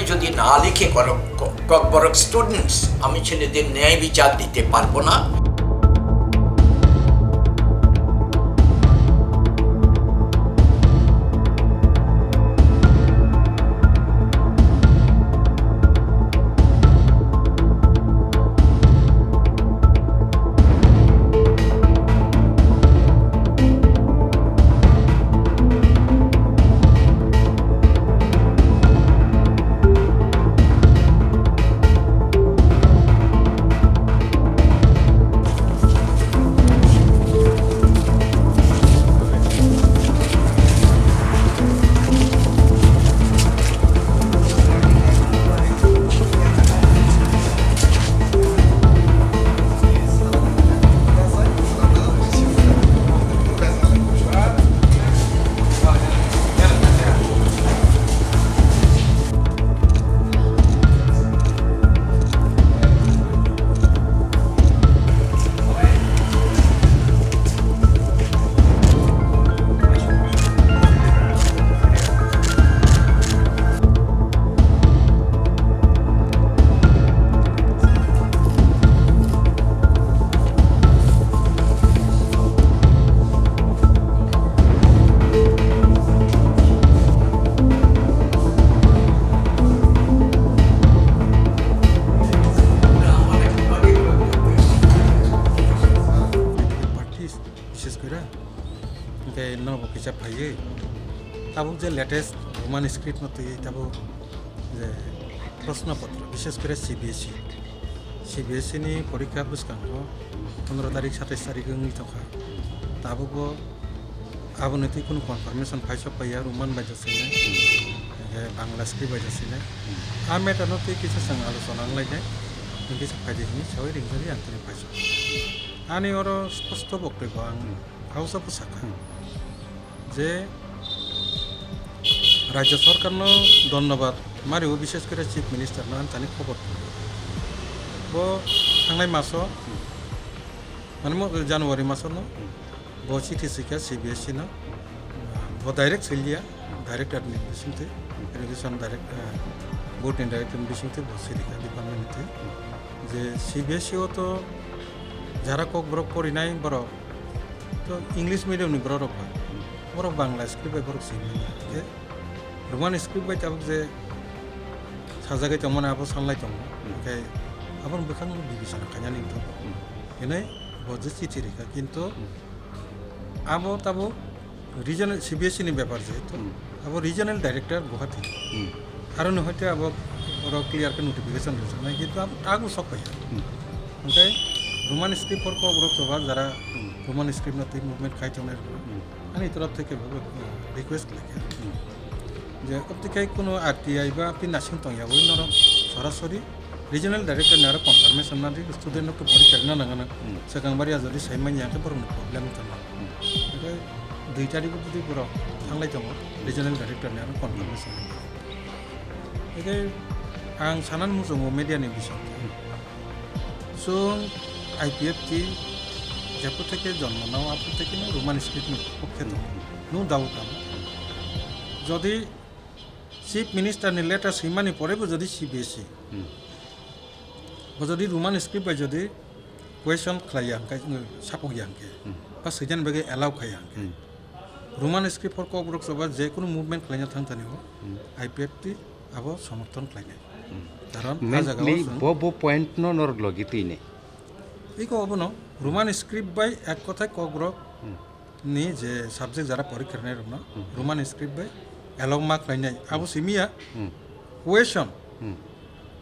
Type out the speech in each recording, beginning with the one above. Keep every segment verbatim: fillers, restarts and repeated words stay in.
যদি না লিখে করো, ক-, ককবরক স্টুডেন্টস, আমি ছেলেদের ন্যায় বিচার দিতে পারবো না। Parties, bishes kore, hingke nobo kisa phaiwi, tabuk je latest Roman script no twiwi tabuk je proshno potro, bishes kore C B S E, C B S E ni porikha bwskango pondro tarik, satais tarik wngwi tongkha. Tabukbo aboni twi kunu confirmation phaisok paiya, Roman bai jasina, hingke Bangla script bai jasina. A matter no twi kisa chwng alochona wnglainai, hingke se phaidi hinwi sawi ringjani ang tini phaisok. Ani oro sposto boktwibw ang hausa bwsakha je Rajya Sarkarno dhonnobad mario, bishes kore Chief Minister no ang tani khobor. Bo thangnai maso, mane mo January maso no, bo chithi swikha C B S E no, bo direct swiliya, director ni bisingtwi, education direct, eh, board ni director ni bisingtwi bo swikha department ni twi. Je C B S E o to jara kokborok porinai borok, to English medium ni borok rok ba, borok Bangla script bai borok swi manya. Hingke Roman script bai tabuk je sajagwi tongmani abo sanlai tongo. Hmm. Hingke aboni bwkhakno bibechona khainani wngkha. Hmm. Hinwi bo je chithi rikha, kintu Hmm. abo tabuk regional C B S E ni bepar jehetu, Hmm. abo regional director Guwahati. Hmm. Aroni hoite abo oro clear khe notification rwjaknai, kintu abo tago sok phaiya. Hmm. Hingke Roman script por kok rok choba jara Hmm. Roman script no twi movement khai tongnai rok. Hmm. Ani torop theke bo, eh, request khlai kha. Hmm. Je obtikhai kuno R T I ba pin nasing tong ya, oi norok sorasori regional director ni aro confirmation na di student rok to pori karina nang nang. Hmm. Swkang bari ya jodi sai manya khe borok ni problem tong nang. Hmm. Eke dui tarik o jodi borok thanglai tongo, regional director ni aro confirmation. Eke ang sanan muchungo media ni bising. Hmm. Chwng I P F T jepho theke jonmo nao, apho theke no Roman script ni pokhe tongo. No doubt amo. Jodi Chief Minister ni letter swimani pore bo jodi C B S E, Hmm. bo jodi Roman script bai jodi question khlai ya hwnkhe, sapok ya hwnkhe, Hmm. ba swinani bagwi allow khai ya hwnkhe, Hmm. Roman script por kok borok choba je kunu movement khlaina thang thani o Hmm. I P F T abo somorthon khlainai. Hmm. Karon a jaga o Mainly chwng bo, bo point no norok logi twi ne. Iko obono Roman script bai ek kothai kokborok Hmm. ni je subject jara porikha rwnai rokno Hmm. Roman script bai allow ma khlainai. Abo simi ya Hmm. question. Hmm.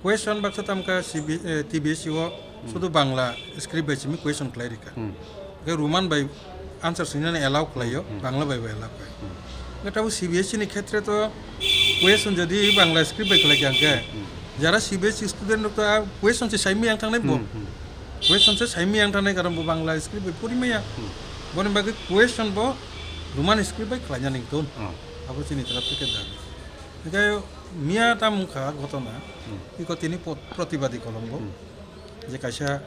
Question baksa tamkha C B, eh, T B S E o Hmm. sudu Bangla script bai simi question khlai rikha. Hmm. Hwnkhe Roman bai answer swinani allow khlaio, Hmm. Bangla bai bo allow khlai. Hmm. Hwnkhe tabuk C B S E ni khetre to question jodi Bangla script bai khlai kha hwnkhe, Hmm. jara C B S E student rok to a question se saimaya wng thangnai bo. Hmm, hmm. Question se saimaya wng thangnai karon bo Bangla script bai pori maya. Hmm. Boni bagwi question bo Roman script bai khlainani wng thun. Hmm. Abo chini taraf theke dabi. Hwnkhe miya tamo wngkha ghotona, Hmm. iko tini po-, protibadi kolombo. Hmm. Je kaisa,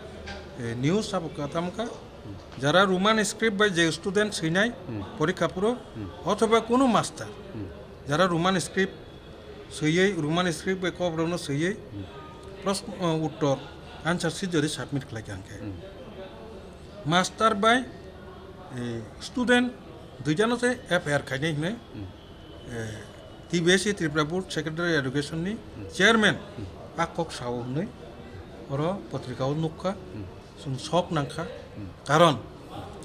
eh, news abo ka tamo wngkha, Hmm. jara Roman script bai je student swinai Hmm. porikha phuru, Hmm. othoba kunu master, Hmm. jara Roman script swiwi Roman script bai kokborokno swiwi proshno, uh, uttor answer sheet jodi submit khlai kha hwnkhe, master bai, eh, student duijano se F I R khainai hwnwi, eh, T B S E, Tripura Board Secretary Education ni chairman a kok sao hwnwi oro potrika o nukha. Chwng sok nangkha, karon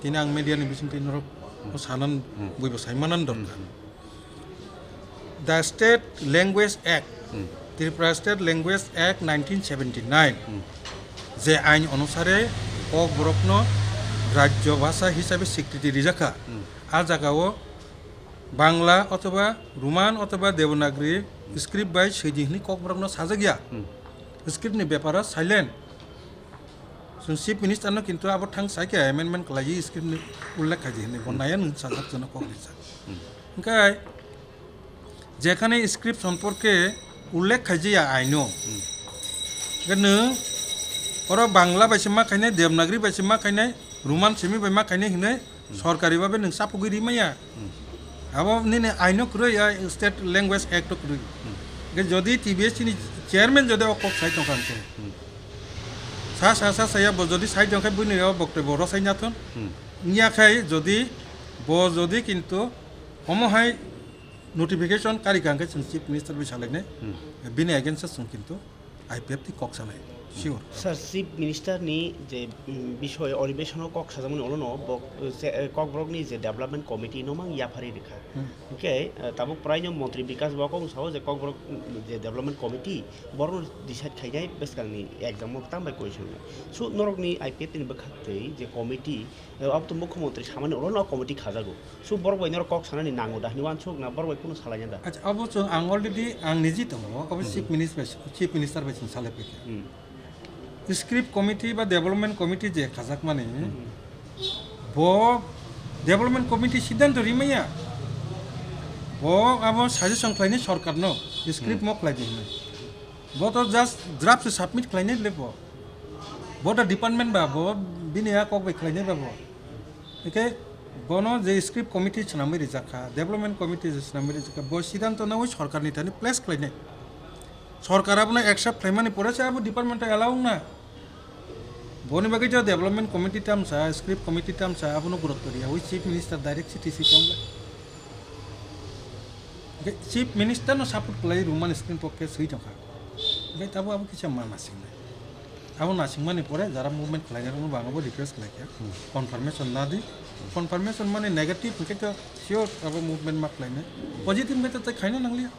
tini ang media ni bisingtwi norok sanan, buibo saimanan dorkar. The State Language Act, Tripura State Language Act nineteen seventy nine, je ain onusare kokborokno rajyo bhasha hisabe swikriti rijak kha, a jagao Bangla othoba Roman othoba Devanagari script bai swi di hwnwi kokborokno sajak ya. Script ni beparo silent. Chwng Chief Minister no kintu abo thang sai khe amendment khlaiwi script ni ullekh khai di hwnwi bo naya nwng sajak jano kok rijak. Hwnkhe jekhane script somporke ullekh khai jaya aino, hwnkhe nwng oro Bangla bai se ma khainai, Devanagari bai se ma khainai, Roman simi bai ma khainai hwnwi sorkari babe nwng chapugwi ri maya. Abo nini aino kwrwi, a State Language Act o kwrwi. Hwnkhe jodi T B S ni chairman jodi o kok sai tongkha hwnkhe, sa sa sa saya bo jodi sai tongkha buini o boktobyo rw sai nathon. Wngya khai jodi bo jodi kintu omo hai notification kari kha hwnkhe chwng Chief Minister bai salainai, bini against o chwng kintu I P F T kok sanai, sure. Sir, Chief Minister ni je, mm, bisoi oribesono kok sajakmani olono bo, eh, se, eh, Kokborokni je Development Committee no mang yapharwi rikha. Hwnkhe, eh, tabuk praino Montri Bikas bo kok sao je Kokborok, mm, je Development Committee borokno decide khainai bwskangni exam o tang bai question nai. So, norokni I P F T ni bwkhaktwi je committee, eh, abo to Mukhyamantri samani olono committee khajago. So, borok bai norok kok sanani nango da hinwi uansuk na borok bai kunu salaina da? Acha, abo chwng ang already ang niji tongo, abo Chief Minister bai, Chief Minister bai chwng salai paikha. Script committee ba development committee je khajakmani, bo development committee siddhanto rimaya, bo abo suggestion khlainai sorkarno, script mo khlai di hinwi. Bo to just draft se submit khlainai le bo. Bo to department ba bo, bini a kok bai khlainai ba bo. Hwnkhe bono je script committee swnamwi rijak kha, development committee je swnamwi rijak kha, bo siddhanto nawi sorkarni thani place khlainai. Sorkar abono accept khlaimani pore se abo department o allow wngna. Boni bagwi je development committee tamsa, script committee tamsa, abono gurutto riya, wi Chief Minister direct C T C tonglai. Hwnkhe Chief Minister no support khlai Roman script pokke swi tongkha. Hwnkhe tabo abo kisa ma nasingnai. Abo nasingmani pore jara movement khlainai rokno bo ang abo request khlaikha. Confirmation na di. Confirmation mani negative hwnkhe to sure abo movement ma khlainai. Positive hwnkhe to tei khaina nangliya.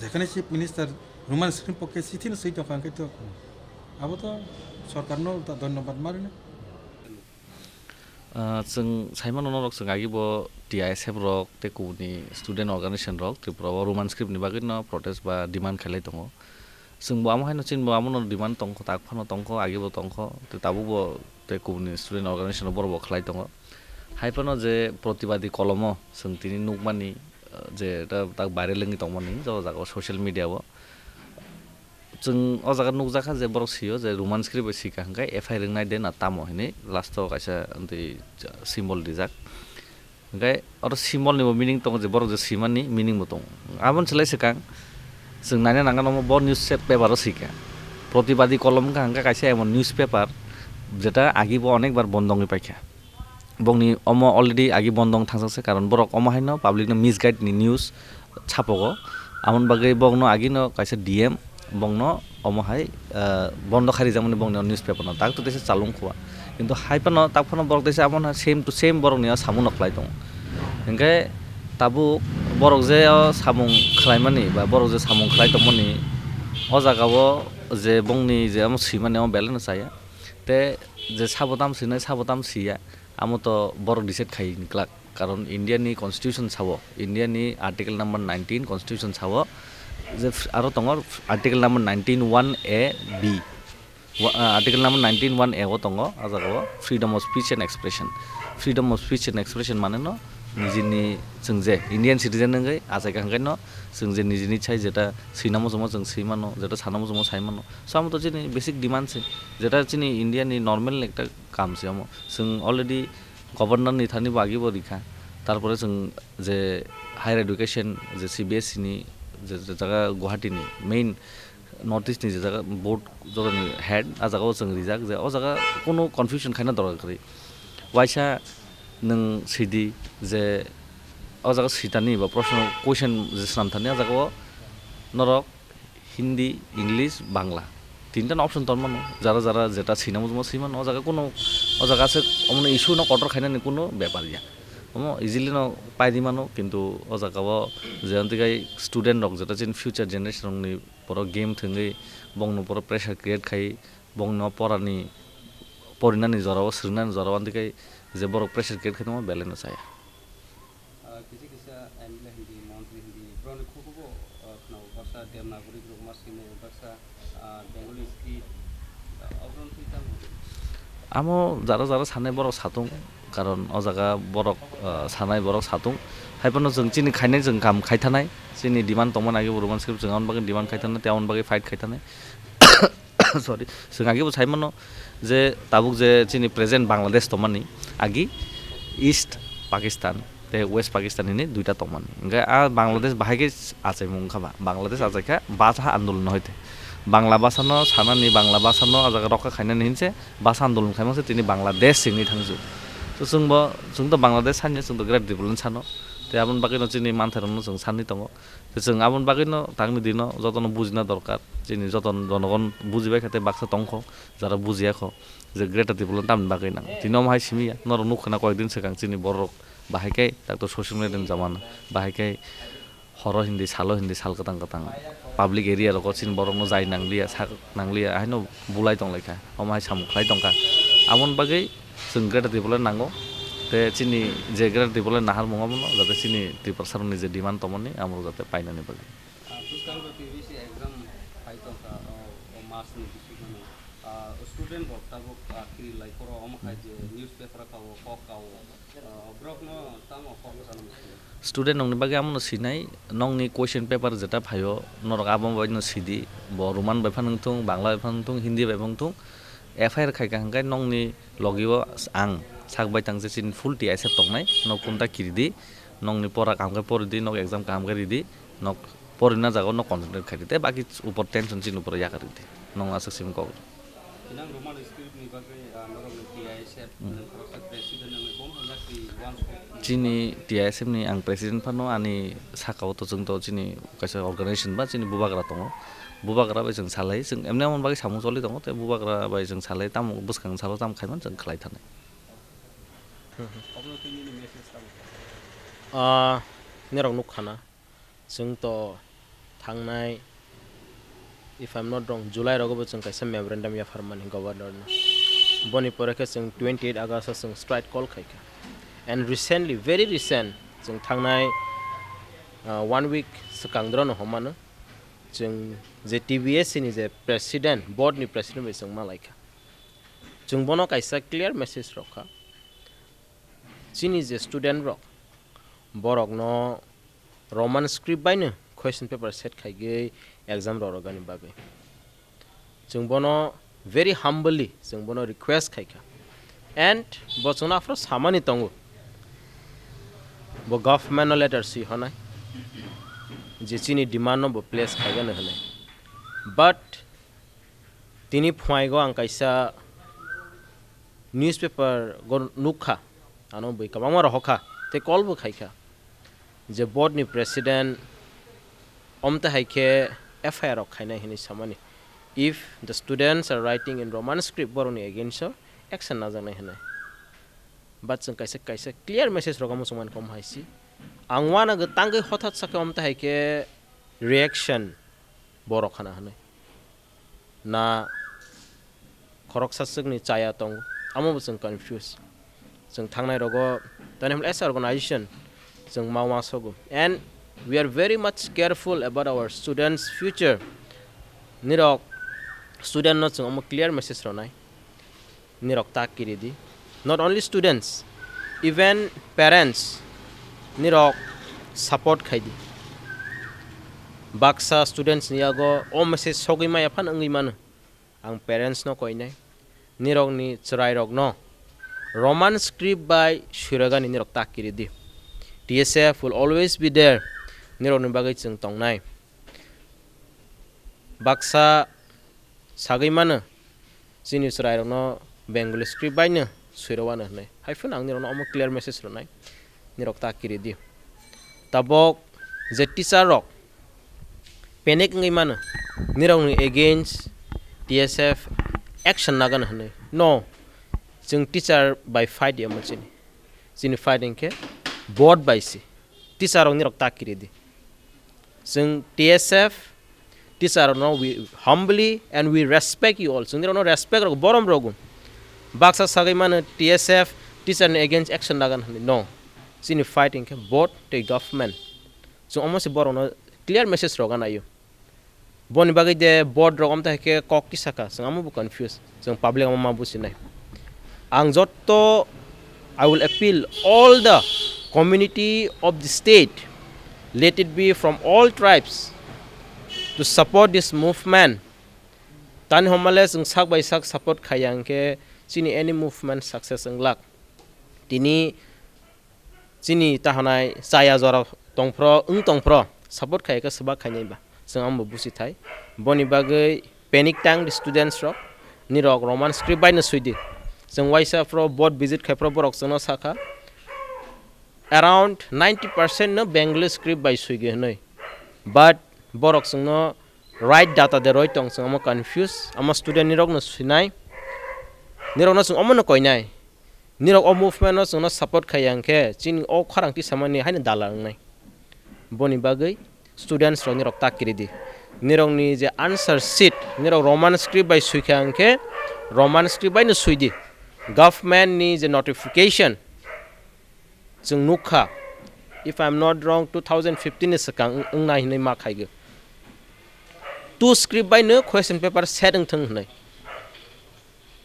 Jekhane Chief Minister Roman script pokke chithi no swi tongkha hwnkhe to abo to sorkarno ta dhonyobad ma rwna. Ah, chwng saimano norok chwng agi bo T I S F rok tei kubuni student organization rok Tripura o Roman script ni bagwi no protest ba demand khailai tongo. Chwng bo amo haino chini bo amo no demand tongkho, tak phano tongkho, agi bo tongkho, tei tabuk bo tei kubuni student organization rok borok bo khlai tongo. Hai phano je protibadi kolomo chwng tini nukmani, ah, je ta-, tak viral wngwi tongmani jora jaga o social media o. Chwng o jaga nukjakha je borok sio je Roman script bai sika hwnkhe F I R wngnai de na tamo hinwi last o kaisa twi symbol rijak. Hwnkhe oro symbol ni bo meaning tongo je borok je swimani meaning bo tongo. Aboni slai swkang chwng naina nangkha omo bo news paper o sika. Protibadi kolom wngkha hwnkhe kaisa emon news paper jeta agi bo onek bar bondo wngwi paikha. Bokni omo already agi bondo wng thangjakse, karon borok omo haino public no misguide ni news sapogo, amoni bagwi bokno agino kaisa D M bokno omo hai, ah, bondo kharijakmani bokni o newspaper no tak to teisa chalung khua, kintu hai phano tak phano borok teisa amo same to same borokni o samung no khlai tongo. Hinkhe tabuk borok je o samung khlaimani ba borok je samung khlai tongmani o jaga o je bokni je amo swimani omo belai no chaya, tei je sabo tam swinai sabo tam swiya. Amo to borok decide khai ni glak, karon India ni constitution sao, India ni article number nineteen constitution sao, je f-, aro tongo article number nineteen one A B. Wa-, ah, article number nineteen one A o tongo, ah jaga o freedom of speech and expression. Freedom of speech and expression mane no nijini chwng je Indian citizen wngwi achai kha hwnkhe no chwng je nijini chai jeta swina muchungma chwng swi mano, jeta sana muchungma sai mano. So amo to chini basic demand se, jeta chini India ni normal ekta kam se amo. Chwng already Governor ni thani bo agi bo rikha. Tarpore chwng je higher education je C B S E ni je, je jaga Guwahati ni main North East ni je jaga board jotoni head, a jaga o chwng rijak je o jaga kuno confusion khaina dorkar kwrwi. Waisa nwng sidi je o jaga sitani ba proshno question je swnam thani a jaga o norok Hindi, English, Bangla. Tinta no option tongmano. Jara jara jeta sina mujuma swi mano. O jaga kuno, o jaga se omono issue no kotor khainani kuno bepar ya. Omo easily no paidi mano, kintu o jaga o je antikai student rok jeta chini future generation rok ni poro game thwngwi bongno poro pressure create khai bongno porani porinani jora o swrwngnani jora o antikai je borok pressure create khai tongma belai no chaya. Ah, kisa kisa M L A hindi, montri hindi, borokni khukugo, ah, khwnao baksa Devanagari borok ma sini, baksa, ah, Bengali script, ah, oborok twi tamo? Amo jara jara sanai borok satung, karon o jaga borok, ah, sanai borok satung. Haiphano chwng chini khainai chwng kam khaithanai, chini demand tongmani age borok mansi chwng aboni bagwi demand khaithanai, tei aboni bagwi fight khaithanai. Sorry, chwng age bo saimano je tabuk je chini present Bangladesh tongmani agi East Pakistan tei West Pakistan hini duita tongmani. Hingke a Bangladesh bahai khe achaimung wngkha ba, Bangladesh achaikha basa andolon hoite. Bangla basano sanani, Bangla basano a jaga rokha khainani hinse basa andolon khaimase tini Bangladesh singwi thangsu. So chwngbo, chwngto Bangladesh sanya, chwngto Great Development sano. Tei aboni bagwino chini manthairokno chwng sanwi tongo. Tei chwng aboni bagwino tangni dino jotono bujina dorkar. Chini joto jonogon bujibai kha tei baksa tongkho, jara bujiyakho je Greater Tipraland tamni bagwi nang. Tini omo hai simi ya, norok nukha na koyekdin swkang chini borok bahai khe takto social media ni jamana, bahai khe horo hindi, salo hindi, sal kwtang kwtang public area rogo chini borokno jai nangliya, sak nangliya, haino bulai tonglaikha, omo hai samung khlai tongkha. Aboni bagwi chwng Greater Tipraland nango, tei chini je Greater Tipraland naharmung abono jate chini Tiprasarokni je demand tongmani amorok jate painani bagwi. Ah, bwskango T V C exam phai tongkha, o, o mas ni bisingo, ah, student rok tabuk, ah, kiri lai phoro, omo hai je newspaper kao, kok kao, ah, borok no tamo kok sana muchungo? Student rok ni bagwi amo no sinai, nokni question paper jeta phaio, norok abo bai no sidi, bo Roman bai phano wngthung, Bangla bai phano wngthung, Hindi bai phano wngthung, F I R khai kha hwnkhe nokni logi o ang sak bai tang je chini full T I S F tongnai, nok kunta kiri di, nokni pora kaham khe pori di, nok exam kaham khe ri di, nok porina jaga o no concentrate khai di, tei baki upor tension chini upor yakarwi di, nokno aswk simi kok. Nang Roman script ni bagwi, ah, norokni T I S F, hmm, nang khoroksa president wngwi bo wngkha yakri uansuk. Chini T I S F ni ang president phano ani saka o to chwng to chini kaisa organization ba chini bubagra tongo, bubagra bai chwng salai, chwng emni amoni bagwi samung choli tongo, tei bubagra bai chwng salai tamo bwskang salo tamo khaimani chwng khlai thanai. Obono twi nini message tamo? Ah, norok nukha na. Chwng to thangnai, if I'm not wrong, July rogo bo chwng kaisa memorandum yapharmani governor no. Boni pore khe chwng twenty eight August o chwng strike call khaikha. And recently, very recent, chwng thangnai, ah, one week swkang drono hwnmano chwng je T B S ni je president, board ni president bai chwng malaikha. Chwng bono kaisa clear message rokha. Chini je student rok, borokno Roman script baino question paper set khaigwi exam rorogani bagwi. Chwng bono very humbly chwng bono request khaikha. And bo chwngno aphuru samani tongo. Bo government no letter swi honai je chini demand no bo place khaigano hwnwi. But tini phuaigo ang kaisa newspaper go nukha, ano bui kwbangma rohorkha tei call bo khaikha je board ni president omte hai khe F I R rok khainai hinwi samani, if the students are writing in Roman script borokni against o action najaknai hinwi. But chwng kaisa kaisa clear message rok muchungmani kom hai si. Ang uanago tangwi hothat sakhe omte hai khe reaction borok khana hinwi. Na khoroksa swkni chaya tongo, amo bo chwng confuse. Chwng thangnai rogo tani hwnle as a organization chwng ma uansukgo. And we are very much careful about our students' future. Nirok student no chwng omo clear message rwnai. Nirok ta kiri di. Not only students, even parents nirok support khai di. Baksa students ni yago o message sogwi maya phano wngwi mano. Ang parents no koinai. Nirokni chwrairokno Roman script bai swiragani nirok ta kiri di. T S F will always be there. Nirokni bagwi chwng tongnai. Baksa sagwi mano, chini chwrairokno Bengali script baino swirwano hwnwi. Hai phano ang nirokno omo clear message rwnai, nirok ta kiridi. Tabok je teacher rok panic wngwi mano, nirokni against T S F action nagano hwnwi. No, chwng teacher bai fight yamo chini. Chini fight hinkhe board bai si. Teacher rok nirok ta kiridi. Chwng T S F teacher rokno we humbly and we respect you all. Chwng nirokno respect rok, borom rok. Baksa sagwi mano T S F teacher ni against action lagan hwnwi. No. Chini fight hinkhe board tei government. Chwng omo se borokno clear message rok anaio. Boni bagwi de board rok amtha khe kok kisa kha, chwng amo bo confuse, chwng public amo ma businai. Ang jotto, I will appeal all the community of the state, let it be from all tribes, to support this movement. Tani homale chwng sak bai sak support khaiya hwnkhe chini any movement success wnglak. Tini chini tahanai chaya jora tongphro, wng tongphro, support khai khe swbak khainai ba. Chwng amo busi thai. Boni bagwi panic tang di students rok, nirok Roman script bai no sui di. Chwng waisa phro board visit khai phro borok chwngno sakha, around ninety percent no Bengali script bai sui gwi hwnwi. But borok chwngno right data de roi tong, chwng amo confuse, amo student nirok no swinai, nirok no chwng omo no koinai. Nirok o movement no chwngno support khaiya hwnkhe chini o khorang tisamani haino dalal wngnai. Boni bagwi students rok nirok ta kiridi. Nirokni je answer sheet nirok Roman script bai suikha hwnkhe Roman script bai no suidi. Government ni je notification chwng nukha, if I am not wrong, two thousand fifteen ni swkang wng-, wngnai hinwi ma khaigo. Two script bai no question paper set wngthwng hinwi.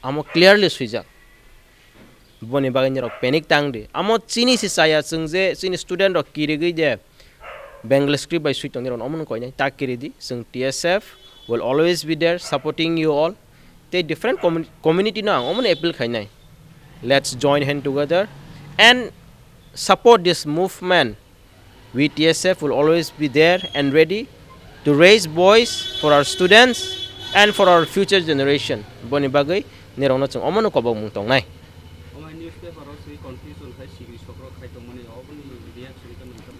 Amo clearly swijak. Boni bagwi nirok panic tang di. Amo chini se chaya, chwng je chini student rok kirigwi de Bengali script bai sui tong nirok omo no koinai ta kiri di. Chwng T S F will always be there supporting you all. Tei different commu-, community no ang omo no appeal khainai. Let's join hand together and support this movement. We T S F will always be there and ready to raise voice for our students and for our future generation. Boni bagwi nirokno chwng omono kobokmung tongnai. Omo hai newspaper o swi confusion khai sigri sokrok khai tongmani oboni reaction khe nung tamo?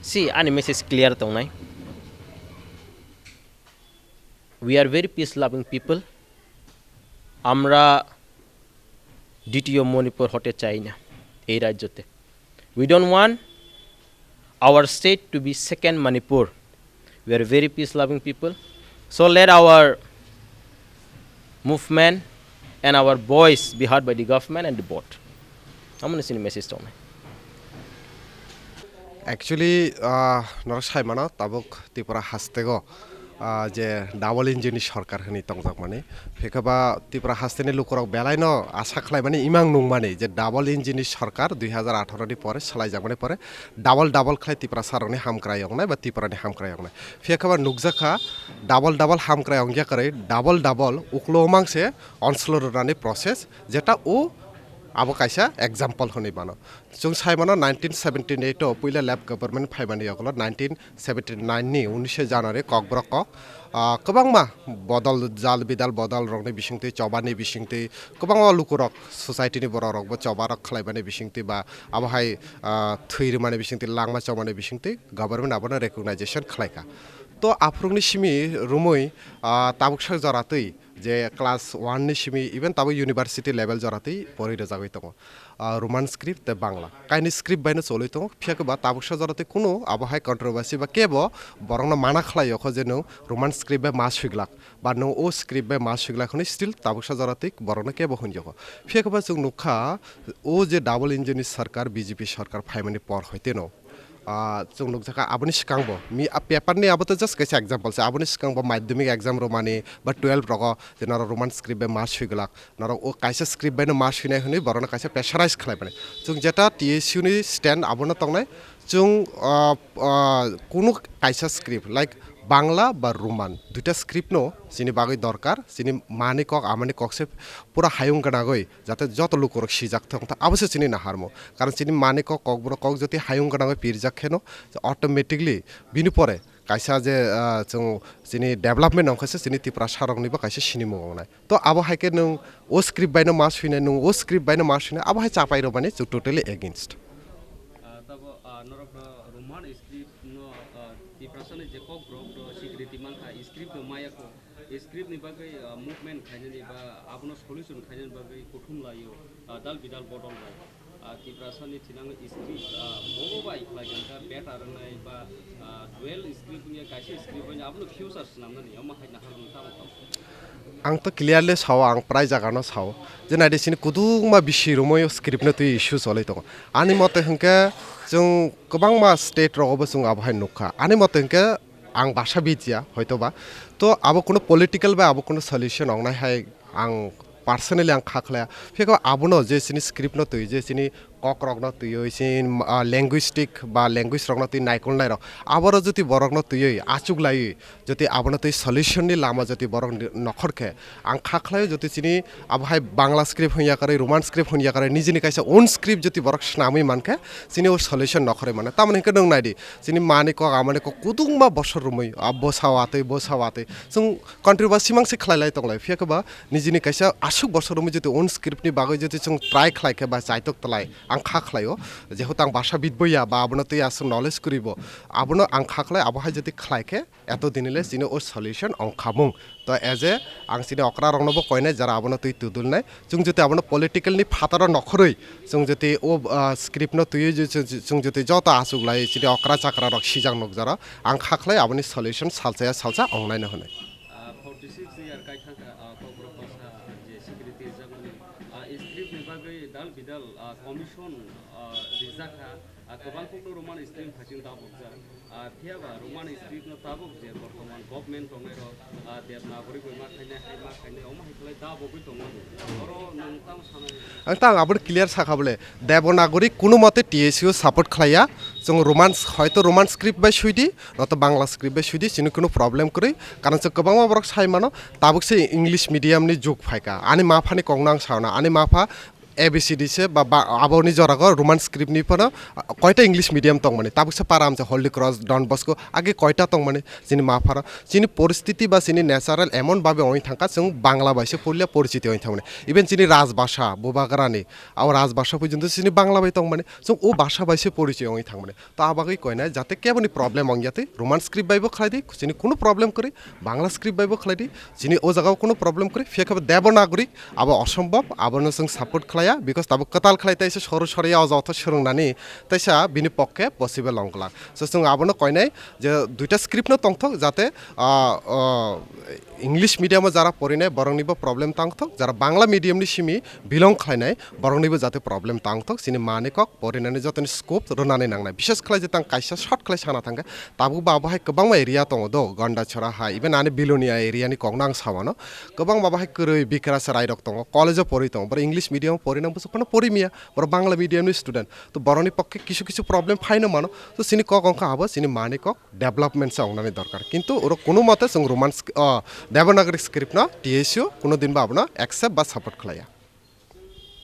Si ani message clear tongnai. We are very peace loving people. Amra দ্বিতীয় মণিপুর হতে চাই না এই রাজ্যতে। We don't want our state to be second Manipur. We are very peace loving people. So let our movement and our voice be heard by the government and the board. Amoni sini message tongnai. Actually, ah, norok sai mano tabuk Tripura hastego, ah, je double engine ni sorkar hwnwi tongjakmani. Phiya khe ba Tripura hasteni lukurok belaino asa khlaimani, imang nungmani je double engine ni sorkar dui hazar atharo ni pore salaijakmani pore double double khlai Tiprasa rokni hamkrai wngnai ba Tripura ni hamkrai wngnai. Phiya khe ba nukjakha double double hamkrai wngya kwrwi double double uklo mangse onslo rwnani process, jeta o abo kaisa example hwnwi mano. Chwng sai mano nineteen seventy eight o puila left government phaimani yokolo nineteen seventy nine ni unishe January Kokborok kok, ah, kwbangma bodol, jal bidal bodol rokni bisingtwi, chobani bisingtwi, kwbangma lukurok society ni borok rokbo choba rok khlaimani bisingtwi ba abo hai, ah, thwi rwmani bisingtwi, langma chobani bisingtwi government abono recognition khlaikha. To aphurukni simi rwmwi, ah, tabuksa joratwi je class one ni simi even tabuk university level joratwi pori rwjagwi tongo. Ah, Roman script tei Bangla. Kaini script baino cholwi tongo, phiya khe ba tabuksa joratwi kunu abo hai controversy ba kebo borokno mana khlai yokho je nwng Roman script bai ma swiglak ba nwng o script bai ma swiglak hwnwi still tabuksa joratwi borokno kebo hwn yokho. Phiya khe ba chwng nukha o je double engine ni sarkar B J P sarkar phaimani por hoiteno, ah, chwng nukjakha aboni swkangbo mi a paper ni abo to just kaisa example se, aboni swkangbo madhyamik exam rwmani ba twelve rogo je norok Roman script bai ma swiglak, norok o kaisa script bai no ma swinai hwnwi borokno kaisa pressurize khlai mani. Chwng jeta T S U ni stand abono tongnai, chwng, ah, ah, kunu kaisa script like Bangla ba Roman duita script no chini bagwi dorkar, chini mani kok amani kok se pura hayung gwnagwi jate joto lukurok sijak thung, ta abo se chini naharmo. Karon chini mani kok, kokborok kok jodi hayung gwnagwi pirjak kheno automatically bini pore Kaisa je, ah, chwng chini development wngkha se chini Tiprasa roknibo kaisa sinimung wngnai. To abo hai khe nwng o script baino ma swinai, nwng o script baino ma swinai, abo hai chapai rwmani chwng totally against. Ah, tabo, ah, norok, ah, Roman script no, ah, Tiprasa ni je kok borok do security mankha, script no maya kho. Script ni bagwi, ah, movement khainani ba abono solution khainani bagwi kuthum laio, ah, dal bidal bodol bai. Ah, Tiprasa ni thinang script, ah, bobo bai khlai kha better wngnai ba, ah, dual script wngya kaisa script wngya abono future swnamnani omo hai nahar wng tamo tamo. Ang to clearly sao, ang prai jaga no sao. Je naidi sini kudungma bisi romoi script no twi issue choloi tongo. Ani mote hwnkhe chwng kwbangma state rogo bo chwng abo hai nukha. Ani mote hwnkhe ang basa bijya hoito ba. To abo kuno political bai abo kuno solution wngnai hai ang personally ang kha khlaya. Phiya khe abono je chini script no twi, je chini kok rok no twiwi, chini, ah, linguistic ba language rok no twi naikolnai rok. Aboro jodi borok no twiwi achuk laiwi, jodi abono twi solution ni lama jodi borok ni-, nokhor khe, ang kha khlaio jodi chini abo hai Bangla script hwn yakarwi, Roman script hwn yakarwi, nijini kaisa own script jodi borok swnamwi mankhe, chini o solution nokhorwi mano. Tamoni hwnkhe nwng naidi, chini mani kok, amani kok kudungma bosor romwi, ah, bwsa watwi, bwsa watwi. Chwng controversy mang se khlai lai tonglai, phiya khe ba nijini kaisa aswk bosor romwi jodi own script ni bagwi jodi chwng try khlai khe ba chaitok tlai, ang kha khlaio. Jehetu ang basa bidboya ba abono twi aswk knowledge kwrwibo, abono ang kha khlai, abo hai jodi khlai khe, eto dinile chini o solution ongkhamung. To as a ang chini okra rokno bo koinai jara abono twi tudulnai. Chwng jodi abono political ni phataro nokhorwi, chwng jodi o, ah, script no twiwi je chwng, chwng jodi joto achuk lai chini okra chakra rok sijak nukjaro, ang kha khlai aboni solution salsa ya salsa ongnai no hwnwi. Ah, forty six year kai thangkha, ah, Kokborok basa je security rijak mani, ah, script ni bagwi dal bidal, ah, commission, ah, rijak kha, ah, kwbang kokno Roman script phaiching dabokjak. Ah, phiya ba Roman script no tabuk je bortoman government tongnai rok, ah, Devanagari bai ma khainai, hai ma khainai, omo hai khlai dabogwi tongmani. Oro nwng tamo sanai? Ang tang aboni clear sakha bole, Devanagari kuno mote T S U support khlaiya. Chwng Roman, hoito Roman script bai swidi, noto Bangla script bai swidi, chini kuno problem kwrwi. Karon chwng kwbangma borok sai mano, tabuk se English medium ni jug phaikha. Ani ma phani kokno ang sauna, ani ma pha A B C D se ba, ba, aboni jorago Roman script ni phano, ah, koita English medium tongmani, tabuk se para amsa Holy Cross, Don Bosco, age koita tongmani, chini ma pharo, chini poristiti ba chini natural emon babe ongwi thangkha, chwng Bangla bai se puila porichiti ongwi thangmani. Even chini rajbhasha, Bubagrani, abo rajbhasha porjonto chini Bangla bai tongmani, chwng o bhasha bai se porichoi ongwi thangmani. To abagwi koinai jate keboni problem ongya twi, Roman script bai bo khlai di, chini kunu problem kwrwi, Bangla script bai bo khlai di, chini o jaga o kunu problem kwrwi, phiya khe bo Devanagari abo osombhob, abono chwng support khlaiya, because tabuk kwtal khlai taisa soru soru ya o jotho swrwngnani, taisa bini pokke possible ong glak. So chwng abono koinai je duita script no tongthok jate, ah, ah, English medium o jara porinai borokni bo problem tangthok, jara Bangla medium ni simi belong khlainai borokni bo jate problem tangthok, chini mani kok porinani jotoni scope rwnani nangnai. Bishes khlai je tang kaisa short khlai sana thangkha, tabuk ba abo hai kwbangma area tongo do, Gandachara hai, even ani Bilonia area ni kokno ang sawano, kwbangma bo hai kwrwi bikra chwrai rok tongo, college o pori tongo, borok English medium o pori nang bwswk phano pori miya, borok Bangla medium ni student, to borokni pokke kisu kisu problem phaino mano, to chini kok wngkha abo chini mani kok development se wngnani dorkar, kintu oro kunu mote chwng Roman sk-, o, Devanagari script no T S U kunu din bo abono accept ba support khlaiya.